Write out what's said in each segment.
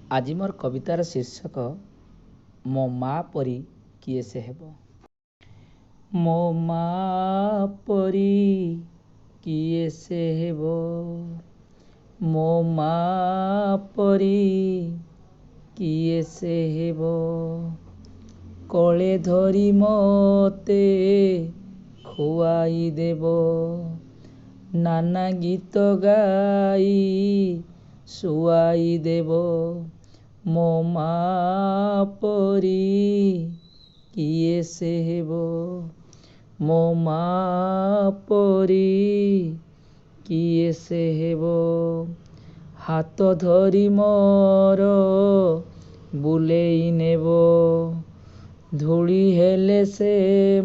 ଆଜି ମୋର କବିତାର ଶୀର୍ଷକ ମୋ ମା ପରି କିଏ ସେ ହେବ। ମୋ ମା ପରି କିଏ ସେ ହେବ, ମୋ ମା ପରି କିଏ ସେ ହେବ, କୋଳେ ଧରି ମୋତେ ଖୁଆଇ ଦେବ, ନାନା ଗୀତ ଗାଇ ଶୁଆଇ ଦେବ, ମୋ ମା ପରି କିଏ ସେ ହେବ, ମୋ ମା ପରି କିଏ ସେ ହେବ, ହାତ ଧରି ମୋର ବୁଲେଇ ନେବ, ଧୂଳି ହେଲେ ସେ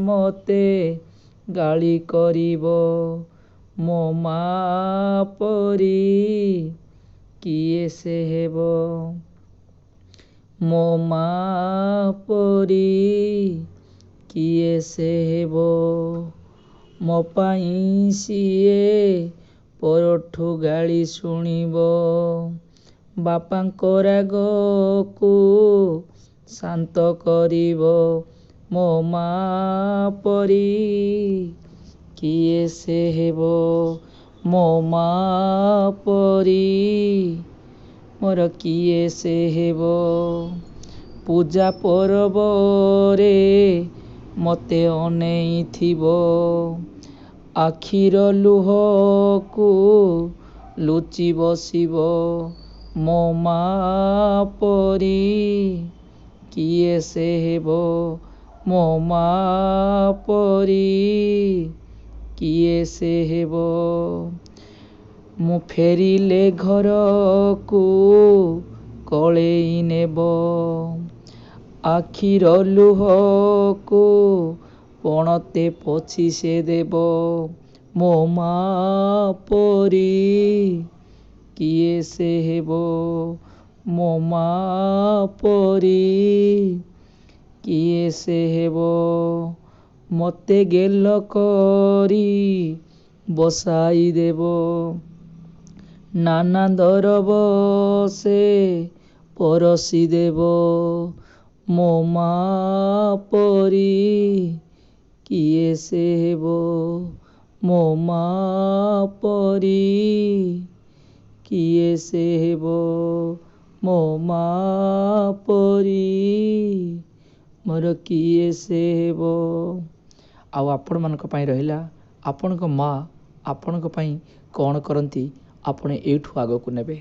ମୋତେ ଗାଳି କରିବ, ମୋ ମା ପରି କିଏ ସେ ହେବ, ମୋ ମା ପରି କିଏ ସେ ହେବ, ମୋ ପାଇଁ ସିଏ ପରଠୁ ଗାଳି ଶୁଣିବ, ବାପାଙ୍କ ରାଗକୁ ଶାନ୍ତ କରିବ, ମୋ ମା ପରି କିଏ ସେ ହେବ, ମୋ ମା ପରି ମୋର କିଏ ସେ ହେବ, ପୂଜା ପର୍ବରେ ମୋତେ ଅନେଇଥିବ, ଆଖିର ଲୁହକୁ ଲୁଚି ବସିବ, ମୋ ମା ପରି କିଏ ସେ ହେବ, ମୋ ମା ପରି କିଏ ସେ ହେବ, ମୁଁ ଫେରିଲେ ଘରକୁ କୋଳେଇ ନେବ, ଆଖିର ଲୁହକୁ ପଣତେ ପୋଛି ସେ ଦେବ, ମୋ ମା ପରି କିଏ ସେ ହେବ, ମୋ ମା ପରି କିଏ ସେ ହେବ, ମୋତେ ଗେଲ କରି ବସାଇ ଦେବ, ନାନା ଦରବ ସେ ପରସି ଦେବ, ମୋ ମା ପରି କିଏ ସେ ହେବ, ମୋ ମା ପରି କିଏ ସେ ହେବ, ମୋ ମା ପରି ମୋର କିଏ ସେ ହେବ। ଆଉ ଆପଣମାନଙ୍କ ପାଇଁ ରହିଲା, ଆପଣଙ୍କ ମା ଆପଣଙ୍କ ପାଇଁ କ'ଣ କରନ୍ତି ଆପଣ ଏଇଠୁ ଆଗକୁ ନେବେ।